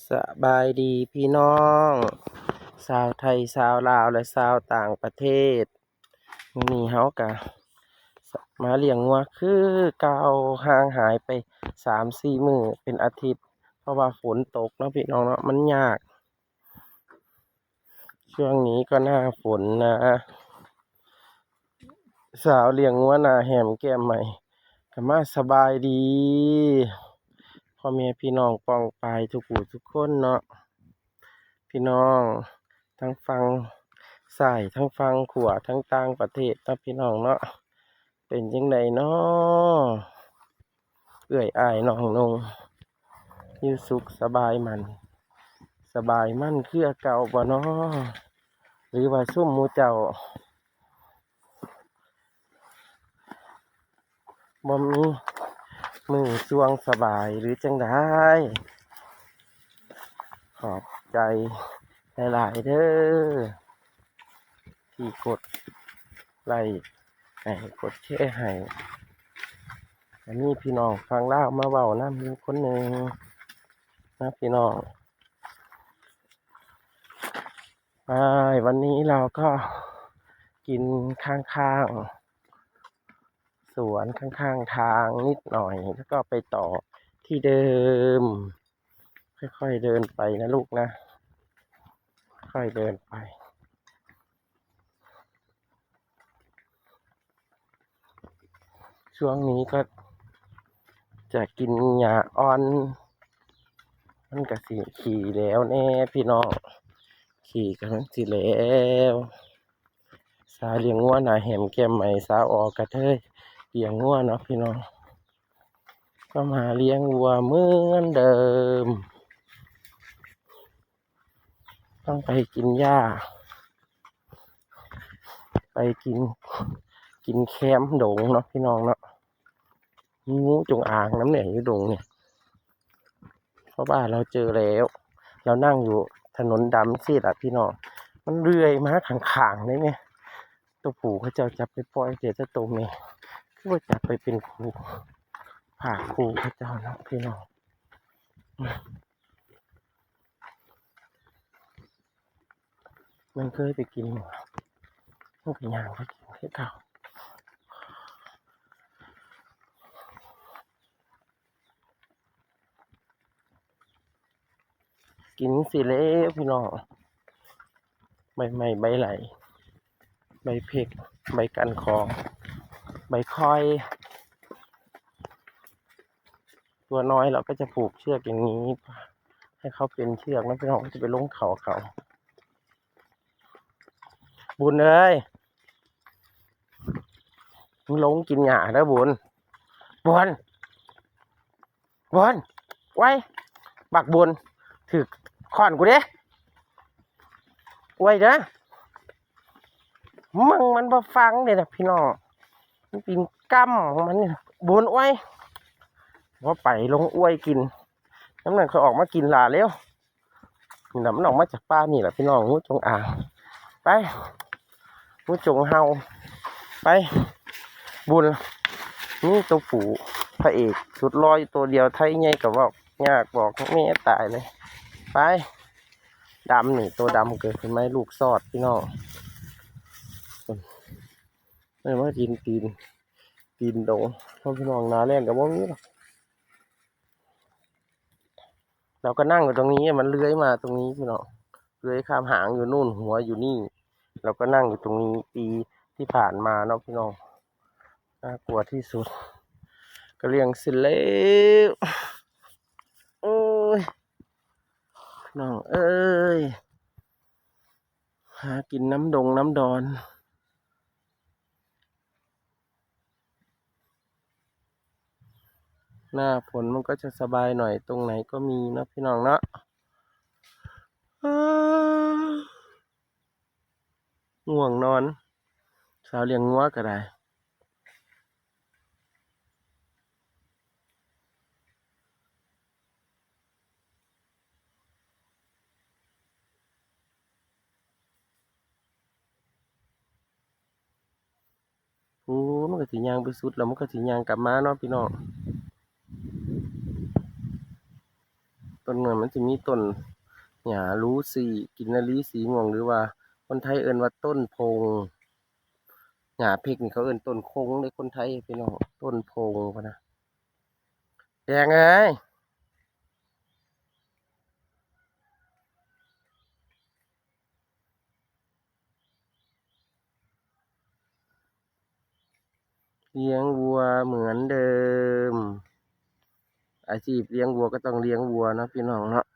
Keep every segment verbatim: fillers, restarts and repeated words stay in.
สบายดีพี่น้อง ชาวไทย ชาวลาว และชาวต่างประเทศ มื้อนี้เฮากะมาเลี้ยงงัวคือเก่า ห่างหายไปสามสี่มื้อ เป็นอาทิตย์ เพราะว่าฝนตกเนาะพี่น้องเนาะ มันยาก ช่วงนี้ก็หน้าฝนนะ สาวเลี้ยงงัวหน้าแหมแก้มใหม่ ก็มาสบายดี พ่อแม่พี่น้องป้องปายทุกผู้ทุกคนเนาะ พี่น้องทั้งฝั่งซ้าย ทั้งฝั่งขวา ทั้งต่างประเทศเนาะพี่น้องเนาะ เป็นจั่งใดน้อ เอื้อยอ้ายน้องนุ่ง อยู่สุขสบายมัน สบายมันคือเก่าบ่น้อ หรือว่าซุมหมู่เจ้า บ่มีมื้อช่วงสบายหรือจั่งใด ขอบใจหลายๆเด้อ ที่กดไลค์ให้ กดแชร์ให้ อันนี้พี่น้องฝั่งลาวมาเว้านำอยู่คนหนึ่งนะพี่น้อง ไป วันนี้เราก็กินข้างๆสวน ข้างๆทางนิดหน่อย แล้วก็ไปต่อที่เดิม ค่อยๆเดินไปนะลูกนะ ค่อยเดินไป ช่วงนี้ก็จะกินหญ้าอ่อน มันก็สิขี้แล้วแน่พี่น้อง ขี้ก็มันสิแล้ว สาวเลี้ยงงัวหน้าแหมแก้มใหม่ สาวออกกระเทยเลี้ยงงัวเนาะพี่น้อง ก็มาเลี้ยงวัวเหมือนเดิม ต้องไปกินหญ้า ไปกิน กินแคมดงเนาะพี่น้องเนาะ มีงูจงอางนำเนี่ยอยู่ดงเนี่ย เพราะว่าเราเจอแล้ว เรานั่งอยู่ถนนดำสิล่ะพี่น้อง มันเลื้อยมาข้างๆเลยเนี่ย ตัวผู้เขาเจ้าจับไปปล่อยเสียแต่ตัวแม่ คือว่าจับไปเป็นครู ฝากครูเขาเจ้าเนาะพี่น้อง มันเคยไปกินหมู มันก็ย่างไปกินคือเก่า กินสิแล้วพี่น้อง ใบไม้ใบไหล ใบเพก ใบกันของ ใบคอย ตัวน้อยเราก็จะผูกเชือกอย่างนี้ ให้เขาเป็นเชือกนะพี่น้อง จะไปลงเขาเขา บุญเอ้ย มึงลงกินหญ้าเด้อบุญ บุญ บุญ ไว้ บักบุญ ถืกค้อนกูเด้ ไว้เด้อ มึงมันบ่ฟังเด้นะพี่น้อง มันปีนกำของมันนี่ บุญ ไว้ ว่าไปลงอ้วยกิน น้ำหนักเขาออกมากินหลาแล้ว นี่ล่ะมันออกมาจากป่านี่แหละพี่น้อง งูจงอาง ไป งูจงเห่า ไป บุญ นี่ตัวผู้พระเอกสุดหล่ออยู่ตัวเดียว ไทยใหญ่ก็บอกยากบอกแม่ตายเลย ไป ดำนี่ ตัวดำเกิดขึ้นมาให้ลูกซอดพี่น้อง เออ มากินตีน ตีนดง เพราะพี่น้องหน้าแล้งก็บ่มีหรอก เราก็นั่งอยู่ตรงนี้ มันเลื้อยมาตรงนี้พี่น้อง เลื้อยข้ามหางอยู่นู่น หัวอยู่นี่ เราก็นั่งอยู่ตรงนี้ปีที่ผ่านมาเนาะพี่น้อง น่ากลัวที่สุด ก็เลี้ยงเสร็จแล้ว โอ้ย น้องเอ้ย หากินน้ำดงน้ำดอน หน้าฝนมันก็จะสบายหน่อย ตรงไหนก็มีเนาะพี่น้องเนาะ อ้า ง่วงนอน สาวเลี้ยงงัวก็ได้ โอ้ มันก็สิย่างไปสุดแล้ว มันก็สิย่างกลับมาเนาะพี่น้อง ต้นเมืองมันสิมีต้นหญ้าฤๅษี กินนารีสีม่วง หรือว่าคนไทยเอิ้นว่าต้นพง หญ้าเพ็กนี่เขาเอิ้นต้นคงเด้อคนไทยพี่น้อง ต้นพงพุ้นนะ แดงเอ้ย เลี้ยงวัวเหมือนเดิม อาชีพเลี้ยงวัวก็ต้องเลี้ยงวัวเนาะพี่น้องเนาะ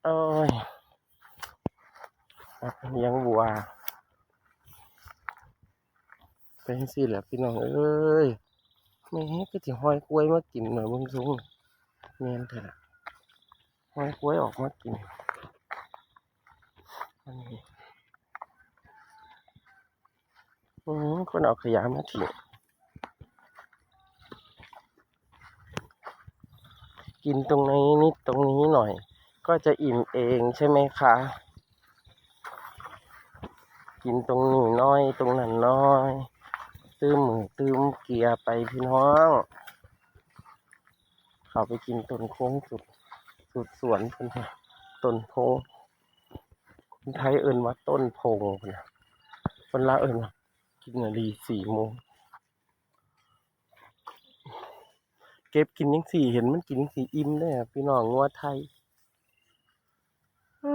โอ้ย เลี้ยงวัว เป็นจั่งซี้แหละพี่น้องเอ้ย แม่งคือสิฮอยควายมากินเนาะ เบิ่งทรง แม่นแท้ล่ะ ฮอยควายออกมากิน อันนี้ อืม คนเอาขยะมาทิ้ง กินตรงนี้นิดตรงนี้หน่อย ก็จะอิ่มเองใช่ไหมคะ กินตรงนี้น้อย ตรงนั้นน้อย ตื่มมือตื่มเกียไปพี่น้อง เข้าไปกินต้นโค้งสุด สุดสวนเพิ่น ต้นโพง คนไทยเอิ้นว่าต้นพงพุ้นนะ คนลาวเอิ้นว่ากินนารีสีม่วง เก็บกินจั่งซี้ เห็นมันกินจั่งซี้อิ่มเด้อพี่น้อง งัวไทย เอ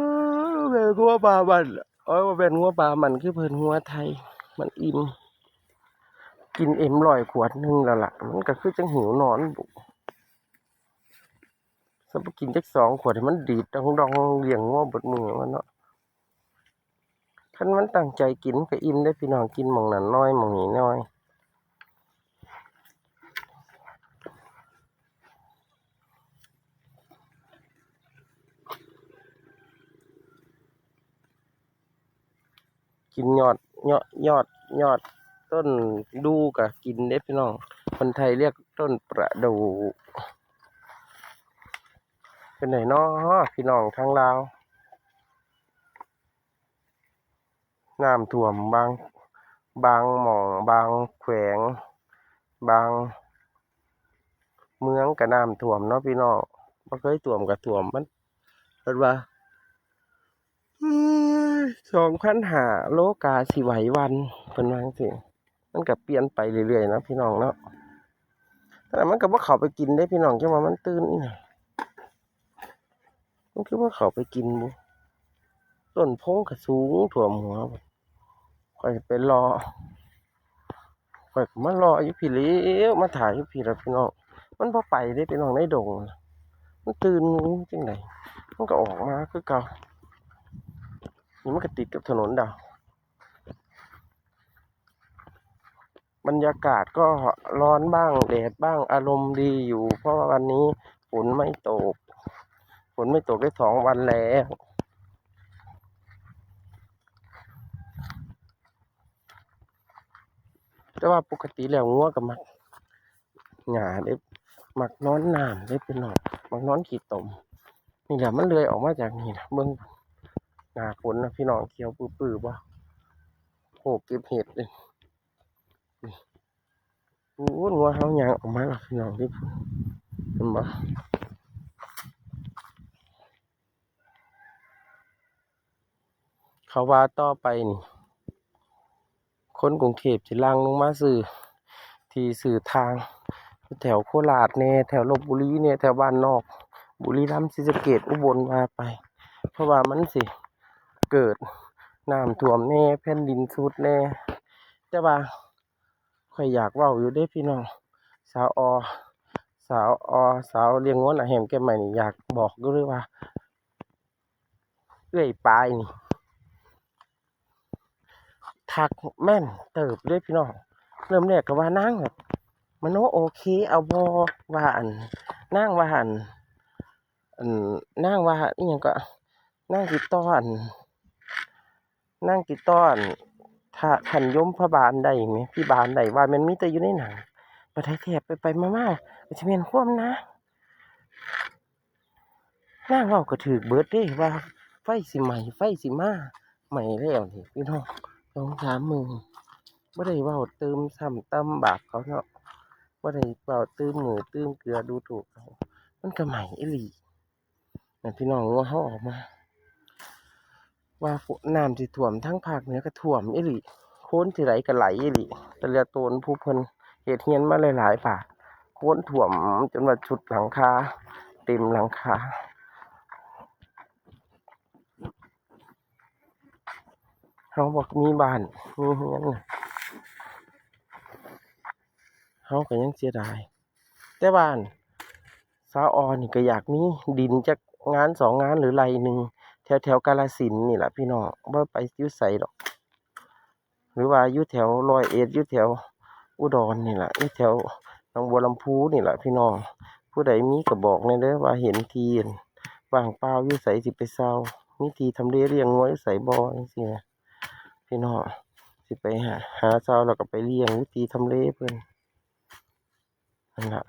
อ แม่นงัวบามัน เอ้ย บ่แม่นงัวบามัน คือเพิ่นงัวไทย มันอิ่ม กินเอ็มร้อยขวดหนึ่งแล้วล่ะ มันก็คือจั่งหิวนอนบุ ซะบ่กินจักสองขวดให้มันดีดดองๆ เลี้ยงงัวเบิดมื้อว่าเนาะ คันมันตั้งใจกินมันก็อิ่มเด้อพี่น้อง กินหม่องนั้นน้อยหม่องนี้น้อย กินยอด ยอด ยอด ยอดต้นดูก็กินเด้อพี่น้อง คนไทยเรียกต้นประดู่ เป็นไดน้อพี่น้องทางลาว น้ำท่วมบาง บางหม่อง บางแขวง บางเมืองก็น้ำท่วมเนาะพี่น้อง บ่เคยท่วมก็ท่วม มัน เพิ่นว่า สองพันห้า โลกาสิไหวหวั่น เพิ่นว่าจั่งซี้ มันก็เปลี่ยนไปเรื่อยๆ เนาะพี่น้องเนาะ แต่มันก็บ่เข้าไปกินเด้พี่น้อง จั่งว่ามันตื่นอีหยัง มันคือบ่เข้าไปกินบุ ต้นโพงก็สูงท่วมหัว ข้อยไปรอ ข้อยก็มารออยู่พี้แหล้ว มาถ่ายอยู่พี้แหล้วพี่น้อง มันบ่ไปเด้พี่น้อง ในดงน่ะ มันตื่นจั่งใด มันก็ออกมาคือเก่า นี่มันก็ติดกับถนนดาว บรรยากาศก็ร้อนบ้างแดดบ้าง อารมณ์ดีอยู่ เพราะว่าวันนี้ฝนไม่ตก ฝนไม่ตกได้สองวันแล้ว แต่ว่าปกติแล้วงัวก็มักหญ้าเด้ มักนอนน้ำเด้พี่น้อง มักนอนขี้ตม นี่แหละมันเลื้อยออกมาจากนี่ล่ะ เบิ่ง หน้าฝนนะพี่น้อง เขียวปื้อๆ บ่ โอ้ เก็บเห็ดเลย นี่ โอ้ งัวเฮาย่างออกมาแล้วพี่น้อง เห็นบ่ เขาว่าต่อไปนี่ คนกรุงเทพฯสิหลั่งลงมาซื้อที่ซื้อทาง แถวโคราชแหน่ แถวลพบุรีแหน่ แถวบ้านนอก บุรีรัมย์ ศรีสะเกษ อุบล ว่าไป เพราะว่ามันสิเกิดน้ำท่วมแหน่ แผ่นดินทรุดแหน่ แต่ว่าข้อยอยากเว้าอยู่เด้พี่น้อง สาวออ สาวออ สาวเลี้ยงงัวหน้าแหมแก้มใหม่นี่ อยากบอกอยู่เลยว่า เอื้อยปายนี่ ทักแม่นเติบเลยพี่น้อง เริ่มแรกก็ว่านางแบบ มโนโอเคเอาบ่ ว่าอัน นางว่าอัน อัน นางว่าอีหยังก็ นางติดต่ออัน นางติดต่ออัน ถ้าท่านยมพบาลได้ไหม พี่บาลได้ ว่าแม่นมีแต่อยู่ในหนัง บัดไทยแทบไปไปมามาๆ ก็สิแม่นความนาง นางเว้าก็ถืกเบิดเด้ ว่าไฟสิไหม้ ไฟสิมา ไหม้แล้วนี่พี่น้อง สองสามมื้อ บ่ได้เว้าเติมซ้ำตำบาปเขาเนาะ บ่ได้เว้าตื่มมือตื่มเกลือดูถูกเขา มันก็ไหม้อีหลี พี่น้อง งัวเฮาออกมา ว่าฝน น้ำสิท่วมทางภาคเหนือก็ท่วมอีหลี โคลนสิไหลก็ไหลอีหลี แต่ละตนผู้เพิ่นเฮ็ดเฮือนมาหลายๆ บาท โคลนท่วมจนว่าสุดหลังคา เต็มหลังคา เฮาบ่มีบ้านมีเฮือน เฮาก็ยังเสียดาย แต่ว่า สาวออนี่ก็อยากมีดินจักงานสองงานหรือไร่หนึ่ง แถวๆ กาฬสินธุ์นี่ล่ะพี่น้อง บ่ไปอยู่ไสดอก หรือว่าอยู่แถวร้อยเอ็ด อยู่แถวอุดรนี่ล่ะ อยู่แถวหนองบัวลำภูนี่ล่ะพี่น้อง ผู้ใดมีก็บอกแหน่เด้อ ว่าเห็นที่ว่างเปล่าอยู่ไสสิไปเช่า มีที่ทำเลเลี้ยงงัวอยู่ไสบ่จั่งซี้นะพี่น้อง สิไปหา หาเช่าแล้วก็ไปเลี้ยงอยู่ที่ทำเลเพิ่น นั่นล่ะ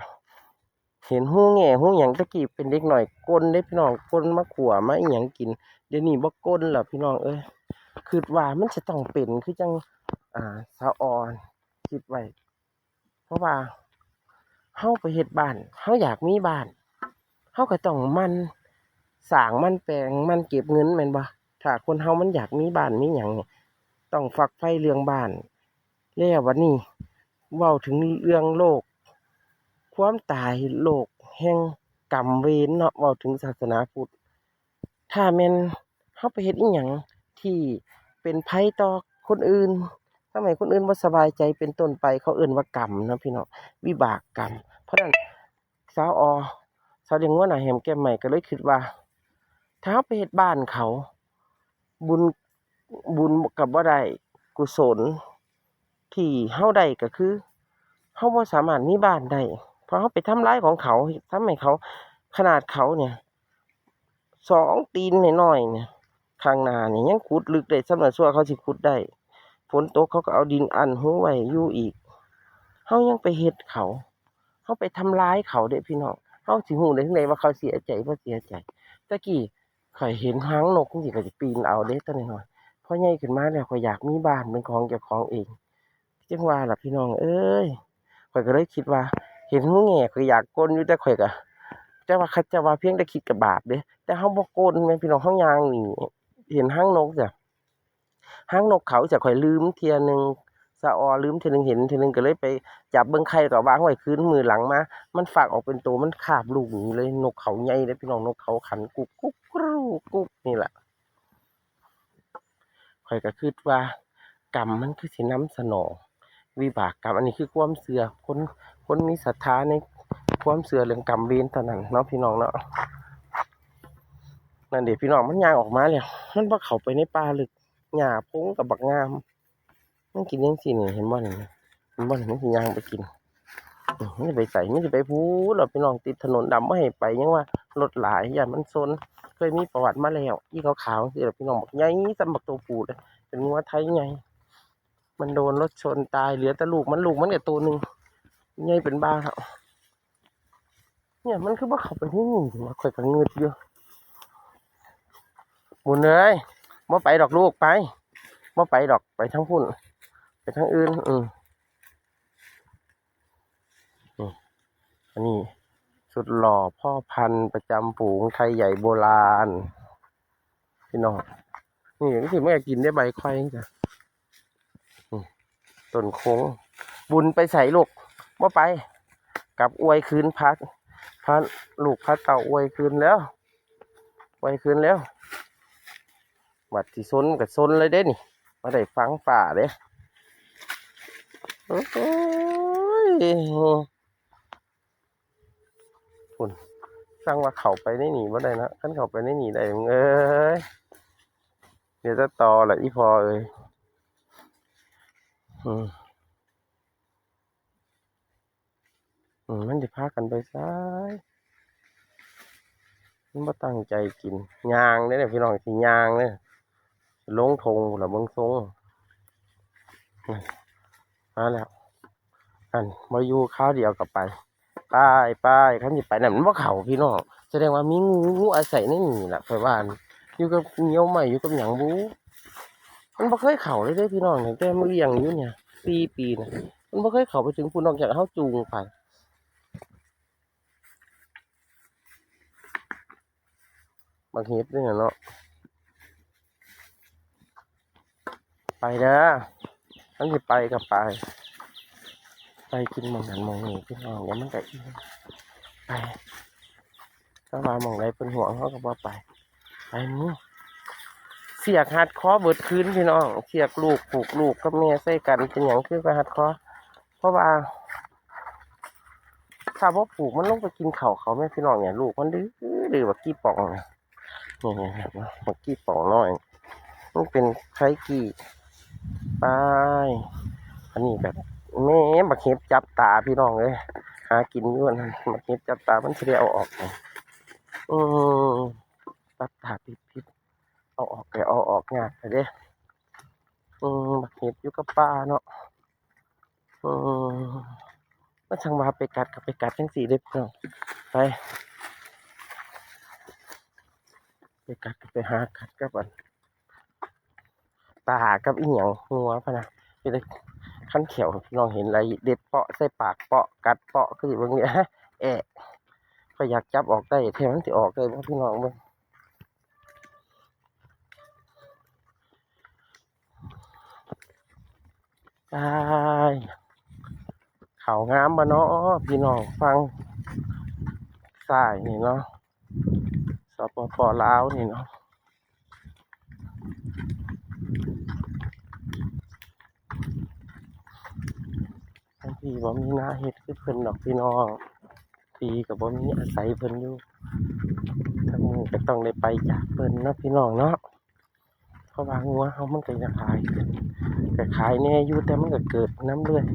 เห็นฮูแง่ฮูหยัง แต่กี้เป็นเด็กน้อยกลนเด้พี่น้อง กลนมาขั่วมาอิหยังกิน เดี๋ยวนี้บ่กลนแล้วพี่น้องเอ้ย คิดว่ามันจะต้องเป็นคือจั่ง อ่า สาวออคิดไว้ เพราะว่าเฮาไปเฮ็ดบ้าน เฮาอยากมีบ้าน เฮาก็ต้องหมั่นสร้างหมั่นแปลงหมั่นเก็บเงินแม่นบ่ ถ้าคนเฮามันอยากมีบ้านมีหยังนี่ ต้องฝักใฝ่เรื่องบ้าน แล้วบัดนี้ เว้าถึงเรื่องโลก ความตาย โลกแห่งกรรมเวรเนาะ เว้าถึงศาสนาพุทธ ถ้าแม่นเฮาไปเฮ็ดอิหยังที่เป็นภัยต่อคนอื่น ทำให้คนอื่นบ่สบายใจเป็นต้นไป เขาเอิ้นว่ากรรมเนาะพี่น้อง วิบากกรรม เพราะฉะนั้น สาวออ สาวเลี้ยงงัวหน้าแหมแก้มใหม่ก็เลยคิดว่า ถ้าเฮาไปเฮ็ดบ้านเขา บุญ บุญก็บ่ได้ กุศลที่เฮาได้ก็คือ เฮาบ่สามารถมีบ้านได้ เพราะเฮาไปทำลายของเขา ทำให้เขา ขนาดเขาเนี่ย สองตีนน้อยๆเนี่ย ข้างหน้านี่ยังขุดลึกได้ ส่ำนั้นซั่วเขาสิขุดได้ ฝนตกเขาก็เอาดินอัดหูไว้อยู่อีก เฮายังไปเฮ็ดเขา เฮาไปทำลายเขาเด้พี่น้อง เฮาสิฮู้ได้จั่งใดว่าเขาเสียใจบ่เสียใจ แต่กี้ข้อยเห็นหางนกจั่งซี้ ข้อยสิปีนเอาเด้ ตอนน้อยๆ พอใหญ่ขึ้นมาแล้วข้อยอยากมีบ้านเป็นของเจ้าของเอง จั่งว่าล่ะพี่น้องเอ้ย ข้อยก็เลยคิดว่า เห็นฮูแง่ข้อยอยากกลนอยู่ แต่ข้อยก็ แต่ว่าเขาเจ้าว่าเพียงแต่คิดก็บาปเด้ แต่เฮาบ่กลนแหมพี่น้อง เฮาย่างหนี เห็นหางนกจ้ะ หางนกเขาจ้ะ ข้อยลืมเทื่อหนึ่ง สะออลืมเทื่อหนึ่ง เห็นเทื่อหนึ่งก็เลยไปจับเบิ่งไข่แล้วก็วางไว้คืน มื้อหลังมา มันฟักออกเป็นโต มันคาบลูกหนีเลย นกเขาใหญ่เด้พี่น้อง นกเขาขันกุกกุกกรูกุกนี่ล่ะ ข้อยก็คิดว่ากรรมมันคือสินำสนอง วิบากกรรม อันนี้คือความเชื่อ คน คนมีศรัทธาในความเชื่อเรื่องกรรมเวรเท่านั้นเนาะพี่น้องเนาะ นั่นเด้พี่น้อง มันย่างออกมาแล้ว มันบ่เข้าไปในป่าลึก หญ้าพงก็บักงาม มันกินจั่งซี้นี่ เห็นบ่นี่ เห็นบ่นี่ มันสิย่างไปกิน อืม มันสิไปไส มันสิไปพู้นล่ะพี่น้อง ติดถนนดำ บ่ให้ไป ยังว่ารถหลาย ย้านมันชน เคยมีประวัติมาแล้ว อีขาวๆ จั่งซี้ล่ะพี่น้อง บักใหญ่ส่ำบักโตผู้เลย เป็นงัวไทยใหญ่ มันโดนรถชนตาย เหลือแต่ลูกมัน ลูกมันก็โตหนึ่ง ใหญ่เป็นบ้าแล้ว เนี่ย มันคือบ่เข้าไปในนี่วะ ข้อยก็งึดอยู่ บุญเอ้ย บ่ไปดอกลูก ไป บ่ไปดอก ไปทางพุ้น ไปทางอื่น อืม อืม อันนี้สุดหล่อพ่อพันธุ์ประจำฝูงไทยใหญ่โบราณ พี่น้อง นี่จั่งซี้มันก็กินได้ใบไข่จ้ะ อืม ต้นโค้ง บุญไปไสลูก บ่ไป กลับอวยคืนพระ พระลูกพระเต้าอวยคืนแล้ว อวยคืนแล้ว บัดสิซนก็ซนเลยเด้นี่ บ่ได้ฟังฟ้าเด้ โอ้ย พุ้น สั่งว่าเข้าไปในนี่บ่ได้นะ คันเข้าไปในนี่ได้ มึงเอ้ย เดี๋ยวจะต่อละอีพ่อเอ้ย อืม อืม มันสิพากันไปไส มันบ่ตั้งใจกิน ย่างเด้อเนี่ยพี่น้อง สิย่างเด้อ ลงทงพู้นล่ะ เบิ่งทรง นั่น มาแล้ว นั่น บ่อยู่ คราวเดียวก็ไป ไป ไป คันสิไปนั่นมันบ่เข้าพี่น้อง แสดงว่ามีงู งูอาศัยในนี่ล่ะ ข้อยว่า อยู่กับเงี้ยวไม้ อยู่กับหยังบุ มันบ่เคยเข้าเลยเด้พี่น้อง ตั้งแต่มาเลี้ยงอยู่เนี่ย สี่ปีน่ะ มันบ่เคยเข้าไปถึงพุ้น นอกจากเฮาจูงไป บักเห็ดนี่เนาะ ไปเด้อ มันสิไปก็ไป ไปกินหม่องนั้นหม่องนี้พี่น้อง เดี๋ยวมันก็อิ่ม ไป แต่ว่าหม่องใดเพิ่นห่วงเขาก็บ่ไป ไปหมู่ เสียกฮัดคอเบิดคืนพี่น้อง เสียกลูก ผูกลูกกับแม่ใส่กัน เป็นหยังคือไปฮัดคอ เพราะว่า ถ้าบ่ผูกมันลงไปกินข้าวเขาแม่พี่น้องเนี่ย ลูกมันดื้อ ดื้อบักกี้ป่องเนี่ย นี่ๆๆ บักกี้ป่องน้อย มันเป็นไคกี้ ไป อันนี้ก็ แม่บักเห็บจับตาพี่น้องเอ้ย หากินอยู่นั่น บักเห็บจับตา มันสิได้เอาออกนี่ อืม จับตาผิดๆ เอาออกก็เอาออกยากแท้เด้ อืม บักเห็บอยู่กับป่าเนาะ อืม มันช่างว่าไปกัดก็ไปกัดจังซี่เด้อพี่น้อง ไป ไปกัดก็ไปหากัดกับอัน ตากับอีหยัง งัวพะนะ เป็นคันแข้วพี่น้องเห็นอะไร เด็ดเปาะใส่ปากเปาะ กัดเปาะ คือเบิ่งเนี่ย แอะ ข้อยอยากจับออกได้ แท้มันสิออกได้บ่พี่น้องเบิ่ง ตาย เขางามบ่เนาะพี่น้อง ฝั่งซ้ายนี่เนาะ สปป.ลาวนี่เนาะ บางทีบ่มีนาเฮ็ดคือเพิ่นดอกพี่น้อง ที่ก็บ่มีอาศัยเพิ่นอยู่ ทั้งมื้อก็ต้องได้ไปจากเพิ่นเนาะพี่น้องเนาะ เพราะว่างัวเฮามันก็อยากขาย ก็ขายแน่อยู่ แต่มันก็เกิดนำเรื่อย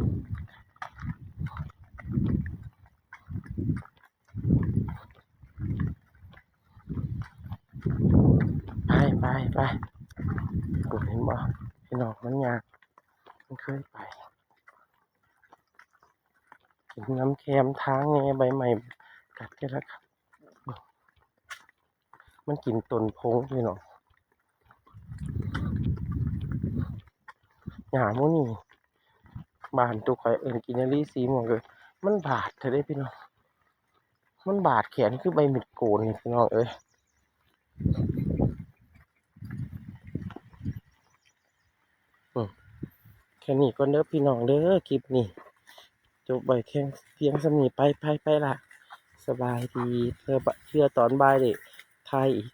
ไป ไป ไป กูเห็นบ่ พี่น้องมันยาก มันเคยไป กินน้ำแคมทางแน่ ใบไม้กัดแค่ละครับ มันกินต้นโพงพี่น้อง หญ้าหมู่นี่ บ้านตุกข่อยเอิ้นกินนารีสีม่วงเลย มันบาดแท้เด้พี่น้อง มันบาดแขนคือใบมีดโกนนี่พี่น้องเอ้ย อืม แค่นี้ก่อนเด้อพี่น้องเด้อ คลิปนี้ จบไว้แค่เพียงส่ำนี้ ไป ไป ไปละ สบายดี เทื่อบ่- เทื่อตอนบ่ายเด้ ถ่ายอีก